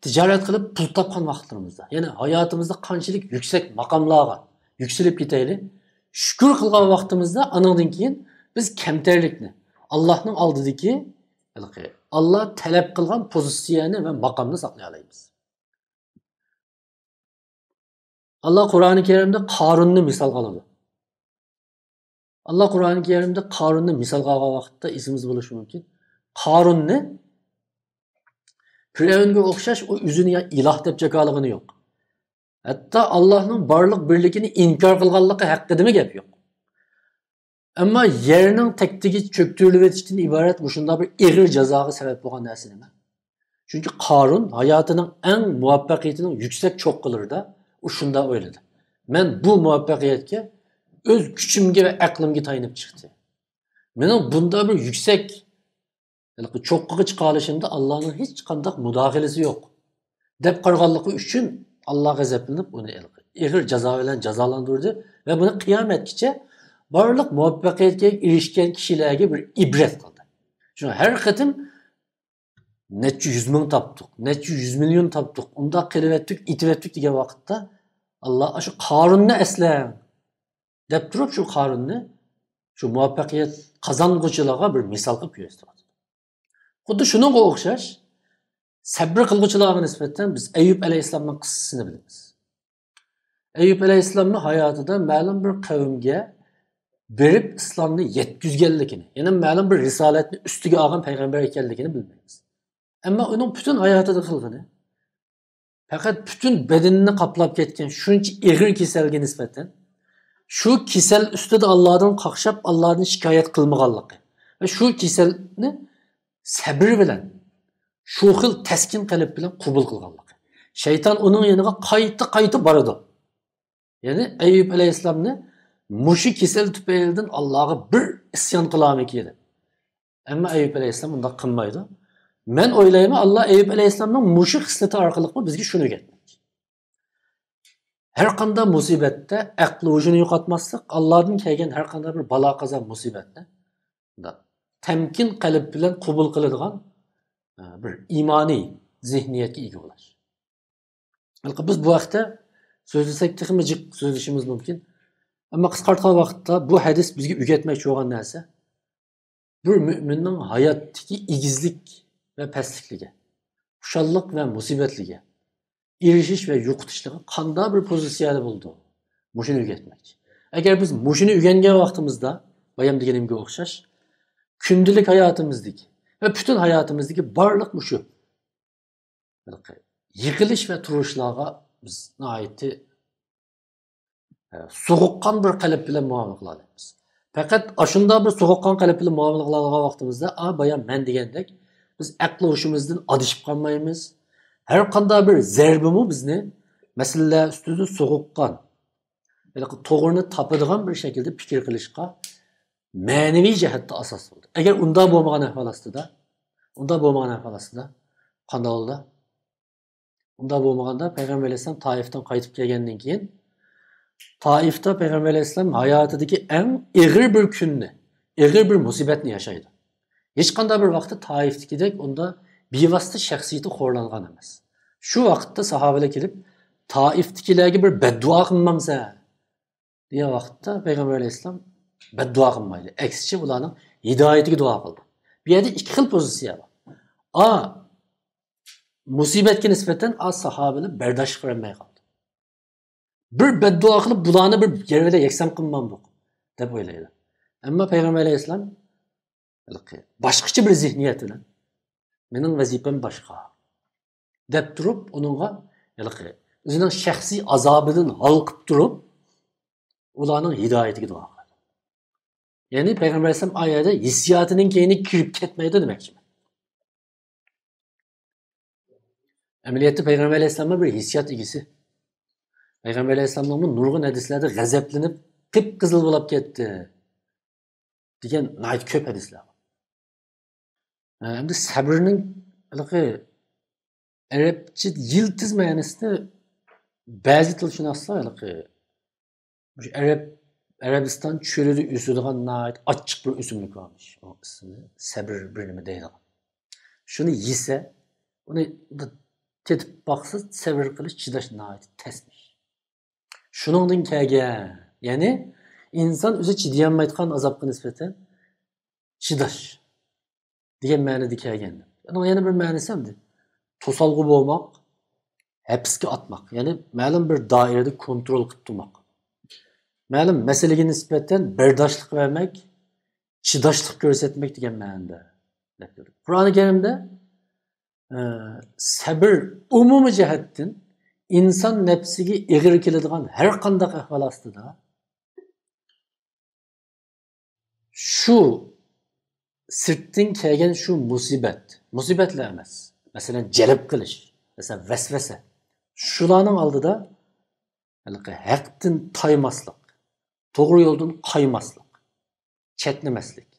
تىجارەت قىلىپ پۇل تاپقان ۋاقىتلىرىمىزدا، يەنى ھاياتىمىزدا قانچىلىك يۈكسەك ماقاملارغا يۈكسىلىپ كېتەيلى، شۈكۈر قىلغان ۋاقتىمىزدا ئانىڭدىن كېيىن بىز كەمتەرلىكنى، ئاللاھنىڭ ئالدىدىكى ھېلىقى ئاللا تەلەپ قىلغان پوزىتسىيەنى ۋە ماقامنى ساقلىيالايمىز. ئاللا قۇرئانى كەرىمدە قارۇننى مىسالغا ئالىدۇ. ئاللا قۇرئانى كەرىمدە قارۇننى مىسالغا ئالغان ۋاقىتتا ئېسىمىزدە بولۇشى مۇمكىن. قارۇننى پىرئەۋنگە ئوخشاش ئۇ ئۆزىنى يا ئىلاھ دەپ جاكارلىغىنى يوق. ھەتتا ئاللانىڭ بارلىق بىرلىكىنى ئىنكار قىلغانلىقى ھەققىدىمۇ گەپ يوق. ئەمما يەرنىڭ تەكتىگە چۆكتۈرۈلۈۋېتىشتىن ئىبارەت مۇشۇنداق بىر ئېغىر جازاغا سەۋەب بولغان نەرسە نېمە؟ چۈنكى قارۇن ھاياتىنىڭ ئەڭ مۇۋەپپەقىيىتىنىڭ يۈكسەك چوققىلىرىدا ئۇ شۇنداق ئويلىدى. مەن بۇ مۇۋەپپەقىيەتكە ئۆز كۈچۈمگە ۋە ئەقلىمگە تايىنىپ چىقتى. مېنىڭ بۇنداق بىر يۈكسەك ھېلىقى چوققىغا چىقالىشىمدا ئاللانىڭ ھېچقانداق مۇداخىلىسى يوق، دەپ قارىغانلىقى ئۈچۈن ئاللا غەزەپلىنىپ ئۇنى ھېلىقى ئېغىر جازا بىلەن جازالاندۇردى ۋە بۇنى قىيامەتكىچە بارلىق مۇۋەپپەقىيەتكە ئېرىشكەن كىشىلەرگە بىر ئىبرەت قىلدى. شۇڭا ھەر قېتىم نەچچە يۈز مىڭ تاپتۇق، نەچچە يۈز مىليون تاپتۇق، ئۇنداق قىلىۋەتتۇق، ئېتىۋەتتۇق دېگەن ۋاقىتتا ئاللا ئاشۇ قارۇننى ئەسلەڭ، دەپ تۇرۇپ شۇ قارۇننى شۇ مۇۋەپپەقىيەت قازانغۇچىلارغا بىر مىسال قىلىپ كۆرسىتىۋاتىدۇ. خۇددى شۇنىڭغا ئوخشاش سەبرى قىلغۇچىلارغا نىسبەتەن بىز ئەييۇب ئەلەيھىسسالامنىڭ قىسسىسىنى بىلىمىز. ئەييۇب ئەلەيھىسسالامنىڭ ھاياتىدا مەلۇم بىر قەۋمگە بېرىپ ئىسلامنى يەتكۈزگەنلىكىنى، يەنى مەلۇم بىر رىسالەتنى ئۈستىگە ئالغان پەيغەمبەر ئىكەنلىكىنى بىلمەيمىز. ئەمما ئۇنىڭ پۈتۈن ھاياتىدا قىلغىنى، پەقەت پۈتۈن بەدىنىنى قاپلاپ كەتكەن شۇنچە ئېغىر كېسەلگە نىسبەتەن شۇ كېسەل ئۈستىدە ئاللادىن قاقشاپ، ئاللادىن شىكايەت قىلمىغانلىقى ۋە شۇ كېسەلنى سەبرى بىلەن شۇ خىل تەسكىن قەلب بىلەن قوبۇل قىلغانلىقى. شەيتان ئۇنىڭ يېنىغا قايتا-قايتا بارىدۇ. يەنى ئەييۇب ئەلەيھىسسالامنى مۇشۇ كېسەل تۈپەيلىدىن ئاللاغا بىر ئىسيان قىلارمىكىن دەپ. ئەمما ئەييۇب ئەلەيھىسسالام ئۇنداق قىلمايدۇ. مەن ئويلايمەن، ئاللا ئەييۇب ئەلەيھىسسالامنىڭ مۇشۇ خىسلىتى ئارقىلىقمۇ بىزگە شۇنى ئۆگەتمەكچى. ھەر قانداق مۇسىبەتتە ئەقلى ھوشىنى يوقاتماسلىق، ئاللادىن كەلگەن ھەر قانداق بىر بالا-قازا مۇسىبەتنى تەمكىن قەلب بىلەن قوبۇل قىلىدىغان، ئە، بىر ئىمانىي زېھنىيەتكە ئىگە بولاش. ھېلىقى بىز بۇ ھەقتە سۆزلىسەك تېخىمۇ جىق سۆزلىشىمىز مۇمكىن. ئەمما قىسقارتقان ۋاقىتتا بۇ ھەدىس بىزگە ئۆگەتمەكچى بولغان نەرسە، بىر مۆمىننىڭ ھاياتتىكى ئېگىزلىك ۋە پەسلىكلىكى، خۇشاللىق ۋە مۇسىبەتلىكى، ئېرىشىش ۋە يوقىتىشلىقى قانداق بىر پوزىتسىيەدە بولىدۇ؟ مۇشۇنى ئۆگەتمەكچى. ئەگەر بىز مۇشۇنى ئۆگەنگەن ۋاقتىمىزدا، بايام دېگىنىمگە ئوخشاش، كۈندىلىك ھاياتىمىزدىكى ۋە پۈتۈن ھاياتىمىزدىكى بارلىق مۇشۇ ھېلىقى يىقىلىش ۋە تۇرۇشلارغا بىز ناھايىتى، ئە، سوغۇققان بىر قەلب بىلەن مۇئامىلە قىلالايمىز. پەقەت ئاشۇنداق بىر سوغۇققان قەلب بىلەن مۇئامىلە قىلالىغان ۋاقتىمىزدا، ئا، بايام مەن دېگەندەك، بىز ئەقلى ھوشىمىزدىن ئادىشىپ قالمايمىز. ھەر قانداق بىر زەربىمۇ بىزنى مەسىلىلەر ئۈستىدە سوغۇققان، ھېلىقى توغرىنى تاپىدىغان بىر شەكىلدە پىكىر قىلىشقا مەنىۋى جەھەتتە ئاساس بولدى. ئەگەر ئۇنداق بولمىغان ئەھۋال ئاستىدا، ئۇنداق بولمىغان ئەھۋال ئاستىدا قانداق بولىدۇ؟ ئۇنداق بولمىغاندا پەيغەمبەر ئەلەيھىسسالام تائىفتىن قايتىپ كەلگەندىن كېيىن، تائىفتا پەيغەمبەر ئەلەيھىسسالام ھاياتىدىكى ئەڭ ئېغىر بىر كۈننى، ئېغىر بىر مۇسىبەتنى ياشايدۇ. ھېچقانداق بىر ۋاقىتتا تائىفتىكىدەك ئۇندا بىۋاسىتە شەخسىيىتى خورلانغان ئەمەس. شۇ ۋاقىتتا ساھابىلەر كېلىپ، تائىفتىكىلەرگە بىر بەددۇئا قىلمامسەن؟ دېگەن ۋاقىتتا پەيغەمبەر ئەلەيھىسسالام بەددۇئا قىلمايدۇ. ئەكسىچە، ئۇلارنىڭ ھىدايىتىگە دۇئا قىلدى. بۇ يەردە ئىككى خىل پوزىتسىيە بار. ئا، مۇسىبەتكە نىسبەتەن ئا ساھابىلەر بەرداشلىق بېرەلمەي قالدى. بىر بەددۇئا قىلىپ، بۇلارنى بىر يەر بىلەن يەكسان قىلمامدۇق، دەپ ئويلايدۇ. ئەمما پەيغەمبەر ئەلەيھىسسالام ھېلىقى باشقىچە بىر زېھنىيەت بىلەن، مېنىڭ ۋەزىپەم باشقا، دەپ تۇرۇپ، ئۇنىڭغا ھېلىقى ئۆزىنىڭ شەخسىي ئازابىدىن ھالقىپ تۇرۇپ، ئۇلارنىڭ ھىدايىتىگە دۇئا قىلىدۇ. يەنى پەيغەمبەر ئەلەيھىسسالام ئا يەردە ھېسسىياتىنىڭ كەينىگە كىرىپ كەتمەيدۇ دېمەكچىمەن. ئەمەلىيەتتە پەيغەمبەر ئەلەيھىسسالاممۇ بىر ھېسسىيات ئىگىسى. پەيغەمبەر ئەلەيھىسسالامنىڭمۇ نۇرغۇن ھەدىسلەردە غەزەپلىنىپ، قىپقىزىل بولاپ كەتتى دېگەن ناھايىتى كۆپ ھەدىسلەر بار. ئەمدى سەبرنىڭ ھېلىقى ئەرەبچە يىلتىز مەنىسىنى بەزى تىلشۇناسلار ھېلىقى مۇشۇ ئەرەب، ئەرەبىستان چۆلىدە ئۆسىدىغان ناھايىتى ئاچچىق بىر ئۆسۈملۈك بارمىش. ئۇنىڭ ئىسمى سەبر بىر نېمە دەيدىغان. شۇنى يېسە، ئۇنى تېتىپ باقسا، سەۋر قىلىش، چىداش ناھايىتى تەسمىش. شۇنىڭدىن كەلگەن، يەنى ئىنسان ئۆزى چىدىيالمايدىغان ئازابقا نىسبەتەن چىداش دېگەن مەنىدە كەلگەن. ئۇنىڭ يەنە بىر مەنىسى ئەمدى توسالغۇ بولماق، ھەپسكە ئاتماق، يەنى مەلۇم بىر دائىرىدە كونترول قىلىپ تۇرماق. مەلۇم مەسىلىگە نىسبەتەن بەرداشلىق بەرمەك، چىداشلىق كۆرسەتمەك دېگەن مەنىدە. قۇرئانى كەرىمدە، ئە، سەبر ئومۇمىي جەھەتتىن ئىنسان نەپسىگە ئېغىر كېلىدىغان ھەر قانداق ئەھۋال ئاستىدا شۇ سىرتتىن كەلگەن شۇ مۇسىبەت، مۇسىبەتلا ئەمەس، مەسىلەن، جەلپ قىلىش، مەسىلەن، ۋەسۋەسە، شۇلارنىڭ ئالدىدا ھېلىقى ھەقتىن تايماسلىق، توغرا يولدىن قايماسلىق، چەتنىمەسلىك،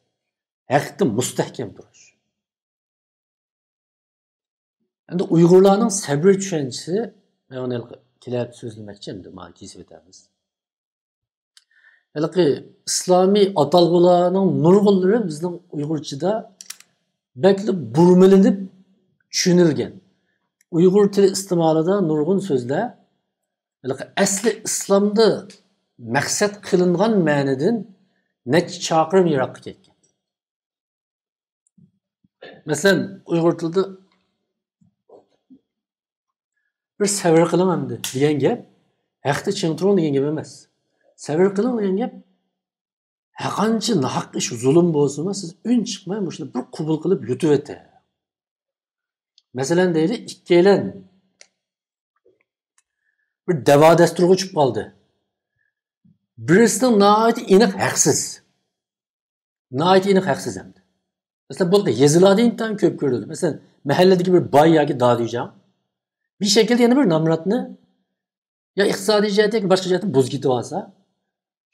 ھەقتە مۇستەھكەم تۇرۇش. ئەمدى ئۇيغۇرلارنىڭ سەبرى چۈشەنچىسى، مەن ئۇنى كېلەر ھەپتە سۆزلىمەكچى، ئەمدى مانا كېسىپ ئۆتەمىز. ھېلىقى ئىسلامىي ئاتالغۇلارنىڭ نۇرغۇنلىرى بىزنىڭ ئۇيغۇرچىدا بەكلا بۇرمىلىنىپ چۈشىنىلگەن. ئۇيغۇر تىلى ئىستېمالىدا نۇرغۇن سۆزلەر ھېلىقى ئەسلى ئىسلامدا مەقسەت قىلىنغان مەنىدىن نەچچە چاقىرىم يىراققا كەتكەن. مەسىلەن، ئۇيغۇر تىلىدا بىر سەۋر قىلىڭ ئەمدى دېگەن گەپ ھەقتە چىڭ تۇرۇڭ دېگەن گەپ ئەمەس. سەۋر قىلىڭ دېگەن گەپ ھەرقانچە ناھەق ئىش، زۇلۇم بولسىمۇ، سىز ئۈن چىقماي مۇشۇنى بىر قوبۇل قىلىپ يۇتۇۋېتىڭ. مەسىلەن، دەيلى، ئىككىيلەن بىر دەۋا دەستۇرغا چۈشۈپ قالدى. بىرسىنىڭ ناھايىتى ئېنىق ھەقسىز. ناھايىتى ئېنىق ھەقسىز ئەمدى. مەسىلەن، بۇ يېزىلاردا ئىنتايىن كۆپ كۆرۈلىدۇ. مەسىلەن، مەھەللىدىكى بىر باي ياكى دادۈيجاڭ بىر شەكىلدە يەنە بىر نامراتنى يا ئىقتىسادىي جەھەتتە ياكى باشقا جەھەتتە بۇزۇپ كېتىۋالسا،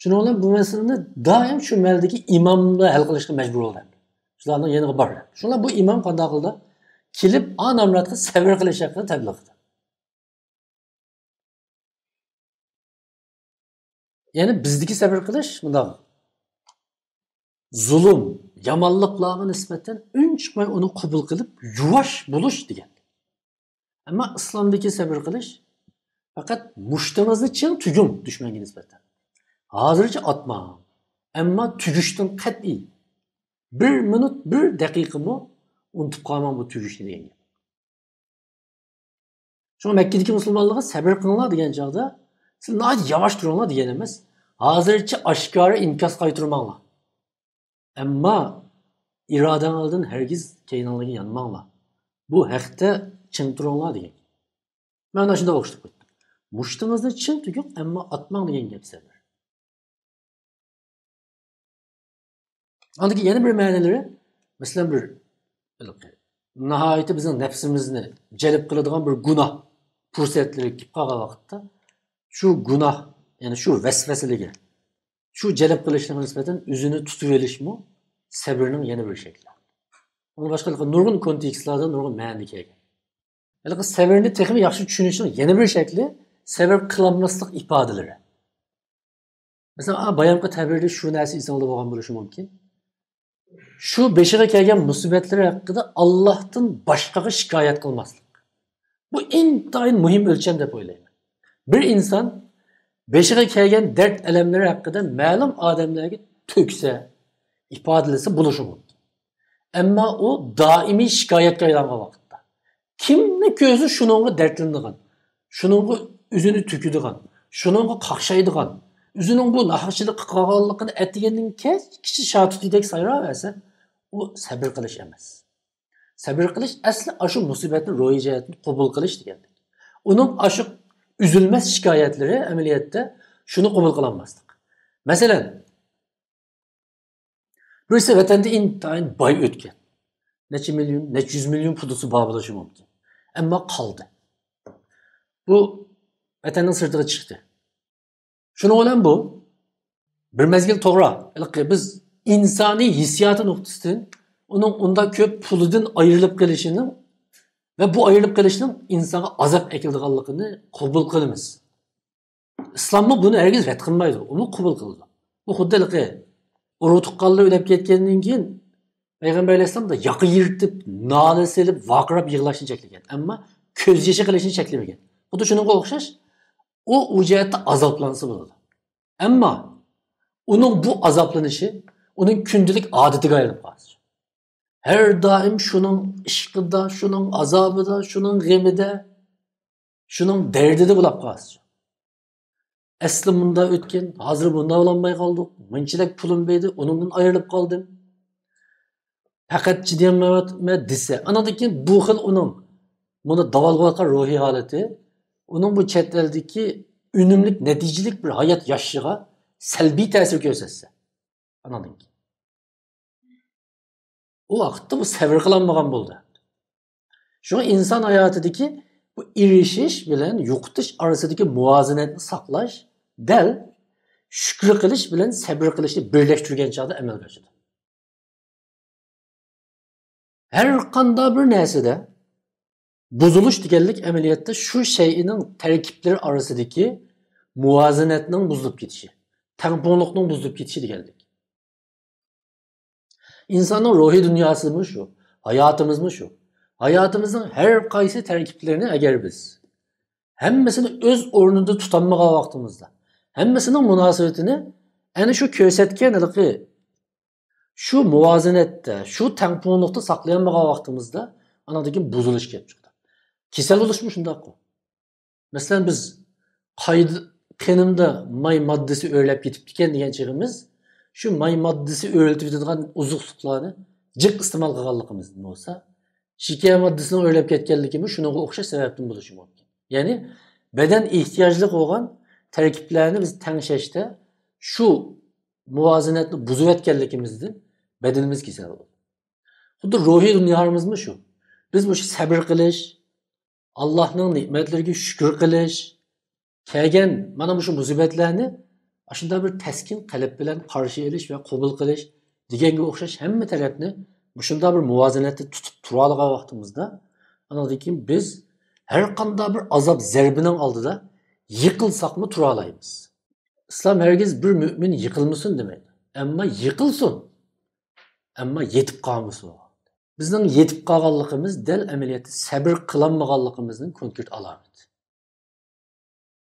شۇنىڭ بىلەن بۇ مەسىلىنى دائىم شۇ مەھەللىدىكى ئىماملار ھەل قىلىشقا مەجبۇر بولىدۇ. شۇلارنىڭ يېنىغا بار. شۇڭا بۇ ئىمام قانداق قىلدى؟ كېلىپ، ئا نامراتقا سەۋر قىلىش ھەققىدە تەبلىغ قىلدى. يەنى بىزدىكى سەۋر قىلىش مۇنداق. زۇلۇم، يامانلىقلارغا نىسبەتەن ئۈن چىقماي ئۇنى قوبۇل قىلىپ، يۇۋاش بولۇش دېگەن. ئەمما ئىسلامدىكى سەۋر قىلىش پەقەت مۇشتىڭىزنى چىڭ تۈگۈڭ دۈشمەنگە نىسبەتەن. ھازىرچە ئاتماڭ، ئەمما تۈگۈشتىن قەتئىي بىر مىنۇت، بىر دەقىقىمۇ ئۇنتۇپ قالماڭ بۇ تۈگۈشنى دېگەن گەپ. شۇڭا مەككىدىكى مۇسۇلمانلارغا سەۋر قىلىڭلار دېگەن چاغدا، سىلەر ناھايىتى ياۋاش تۇرۇڭلار دېگەن ئەمەس. ھازىرچە ئاشكارا ئىنكاس قايتۇرماڭلار. ئەمما ئىرادەڭلاردىن ھەرگىز كەينىڭلارغا يانماڭلار. بۇ ھەقتە چىڭ تۇرۇڭلار دېگەن. مەن ئاشۇنداق ئوخشىتىپ قويدۇم. مۇشتىڭىزنى چىڭ تۈگۈڭ، ئەمما ئاتماڭ دېگەن گەپ سەۋر. ئاندىكى يەنە بىر مەنىلىرى، مەسىلەن، بىر ناھايىتى بىزنىڭ نەپسىمىزنى جەلپ قىلىدىغان بىر گۇناھ پۇرسەتلىرى كېلىپ قالغان ۋاقىتتا، شۇ گۇناھ، يەنى شۇ ۋەسۋەسىلىگە، شۇ جەلپ قىلىشلىرىغا نىسبەتەن ئۆزىنى تۇتۇۋېلىشمۇ سەبرنىڭ يەنە بىر شەكلى. ئۇنىڭ باشقا نۇرغۇن كونتېكستلاردا نۇرغۇن مەنىدە كەلگەن. ھېلىقى سەۋرنى تېخىمۇ ياخشى چۈشىنىشنىڭ يەنە بىر شەكلى سەۋر قىلالماسلىق ئىپادىلىرى. مەسىلەن، ئا، بايامقى تەبىردە شۇ نەرسە ئېسىڭىزدە بولغان بولۇشى مۇمكىن. شۇ بېشىغا كەلگەن مۇسىبەتلىرى ھەققىدە ئاللاھتىن باشقىغا شىكايەت قىلماسلىق. بۇ ئىنتايىن مۇھىم ئۆلچەم دەپ ئويلايمەن. بىر ئىنسان بېشىغا كەلگەن دەرد-ئەلەملىرى ھەققىدە مەلۇم ئادەملەرگە تۆكسە، ئىپادىلىسە بولۇشى مۇمكىن. ئەمما ئۇ دائىمىي شىكايەتكە ئايلانغان ۋاقىتتا، كىمنى كۆرسە شۇنىڭغا دەردلىنىدىغان، شۇنىڭغا ئۆزىنى تۆكىدىغان، شۇنىڭغا قاقشايدىغان، ئۆزىنىڭ بۇ ناھەقچىلىكقا قالغانلىقىنى ئەتىگەندىن كەچكىچە شاتۇتىدەك سايراۋەرسە، ئۇ سەبىر قىلىش ئەمەس. سەبىر قىلىش ئەسلى ئاشۇ مۇسىبەتنى روھىي جەھەتتىن قوبۇل قىلىش دېگەندەك. ئۇنىڭ ئاشۇ ئۈزۈلمەس شىكايەتلىرى ئەمەلىيەتتە شۇنى قوبۇل قىلالماسلىق. مەسىلەن، بىرسى ۋەتەندە ئىنتايىن باي ئۆتكەن. نەچچە مىليون، نەچچە يۈز مىليون پۇلىسى بار بولۇشى مۇمكىن. ئەمما قالدى. بۇ ۋەتەننىڭ سىرتىغا چىقتى. شۇنىڭ بىلەن بۇ بىر مەزگىل توغرا. ھېلىقى بىز ئىنسانىي ھېسسىياتى نۇقتىسىدىن ئۇنىڭ ئۇنداق كۆپ پۇلىدىن ئايرىلىپ قېلىشىنىڭ ۋە بۇ ئايرىلىپ قېلىشنىڭ ئىنسانغا ئازاب ئەكېلىدىغانلىقىنى قوبۇل قىلىمىز. ئىسلاممۇ بۇنى ھەرگىز رەت قىلمايدۇ، ئۇمۇ قوبۇل قىلىدۇ. بۇ خۇددى ھېلىقى ئۇرۇق تۇغقانلىرى ئۆلۈپ كەتكەندىن كېيىن پەيغەمبەر ئەلەيھىسسالام دا ياقا يىرتىپ، نالە سېلىپ، ۋارقىراپ يىغلاشنى چەكلىگەن. ئەمما كۆز يېشى قىلىشنى چەكلىمىگەن. خۇددى شۇنىڭغا ئوخشاش، ئۇ، ئۇ جەھەتتە ئازابلانسا بولىدۇ. ئەمما ئۇنىڭ بۇ ئازابلىنىشى ئۇنىڭ كۈندىلىك ئادىتىگە ئايلىنىپ قالسا. ھەر دائىم شۇنىڭ ئىشقىدا، شۇنىڭ ئازابىدا، شۇنىڭ غېمىدە، شۇنىڭ دەردىدە بولاپ قالسا. ئەسلى مۇنداق ئۆتكەن، ھازىر مۇنداق بولالماي قالدۇق، مۇنچىلىك پۇلۇم بەردى، ئۇنىڭدىن ئايرىلىپ قالدىم. پەقەت چىدىيالمايۋاتىمەن دېسە، ئانىڭدىن كېيىن بۇ خىل ئۇنىڭ مۇنى داۋالغۇۋاتقان روھىي ھالىتى، ئۇنىڭ بۇ چەت ئەلدىكى ئۈنۈملۈك، نەتىجىلىك بىر ھايات ياشىشىغا سەلبىي تەسىر كۆرسەتسە، ئانىڭدىن كېيىن. ئۇ ۋاقىتتا بۇ سەۋر قىلالمىغان بولدى. شۇڭا ئىنسان ھاياتىدىكى بۇ ئېرىشىش بىلەن يوقىتىش ئارىسىدىكى مۇۋازىنەتنى ساقلاش دەل شۈكۈر قىلىش بىلەن سەبرى قىلىشنى بىرلەشتۈرگەن چاغدا ئەمەلگە ئاشىدۇ. ھەر قانداق بىر نەرسىدە بۇزۇلۇش دېگەنلىك ئەمەلىيەتتە شۇ شەيئىنىڭ تەركىبلىرى ئارىسىدىكى مۇۋازىنەتنىڭ بۇزۇلۇپ كېتىشى، تەڭپۇڭلۇقنىڭ بۇزۇلۇپ كېتىشى دېگەنلىك. ئىنساننىڭ روھىي دۇنياسىمۇ شۇ، ھاياتىمىزمۇ شۇ. ھاياتىمىزنىڭ ھەر قايسى تەركىبلىرىنى ئەگەر بىز ھەممىسىنى ئۆز ئورنىدا تۇتالمىغان ۋاقتىمىزدا، ھەممىسىنىڭ مۇناسىۋىتىنى ئەنە شۇ كۆرسەتكەن ھېلىقى شۇ مۇۋازىنەتتە، شۇ تەڭپۇڭلۇقتا ساقلىيالمىغان ۋاقتىمىزدا، ئانىڭدىن كېيىن بۇزۇلۇش كېلىپ چىقىدۇ. كېسەل بولۇشمۇ شۇنداققۇ. مەسىلەن، بىز قايدا، قېنىمدا ماي ماددىسى ئۆرلەپ كېتىپتىكەن دېگەن چېغىمىز، شۇ ماي ماددىسى ئۆرلىتىۋېتىدىغان ئوزۇق-تۈزۈقلارنى جىق ئىستېمال قىلغانلىقىمىزدىن بولسا، شېكەر ماددىسىنىڭ ئۆرلەپ كەتكەنلىكىمۇ شۇنىڭغا ئوخشاش سەۋەبتىن بولۇشى مۇمكىن. يەنى بەدەن ئېھتىياجلىق بولغان تەركىبلەرنى بىز تەڭشەشتە شۇ مۇۋازىنەتنى بۇزۇۋەتكەنلىكىمىزدىن بەدىنىمىز كېسەل بولىدۇ. خۇددى روھىي دۇنيامىزمۇ شۇ. بىز مۇشۇ سەبرى قىلىش، ئاللاھنىڭ نېمەتلىرىگە شۈكۈر قىلىش، كەلگەن مانا مۇشۇ مۇسىبەتلەرنى ئاشۇنداق بىر تەسكىن قەلب بىلەن قارشى ئېلىش ۋە قوبۇل قىلىش دېگەنگە ئوخشاش ھەممە تەرەپنى مۇشۇنداق بىر مۇۋازىنەتتە تۇتۇپ تۇرالىغان ۋاقتىمىزدا، ئانىڭدىن كېيىن بىز ھەر قانداق بىر ئازاب زەربىنىڭ ئالدىدا يىقىلساقمۇ تۇرالايمىز. ئىسلام ھەرگىز بىر مۆمىن يىقىلمىسۇن دېمەيدۇ. ئەمما يىقىلسۇن. ئەمما يېتىپ قالمىسۇن. بىزنىڭ يېتىپ قالغانلىقىمىز دەل ئەمەلىيەتتە سەبر قىلالمىغانلىقىمىزنىڭ كونكرېت ئالامىتى.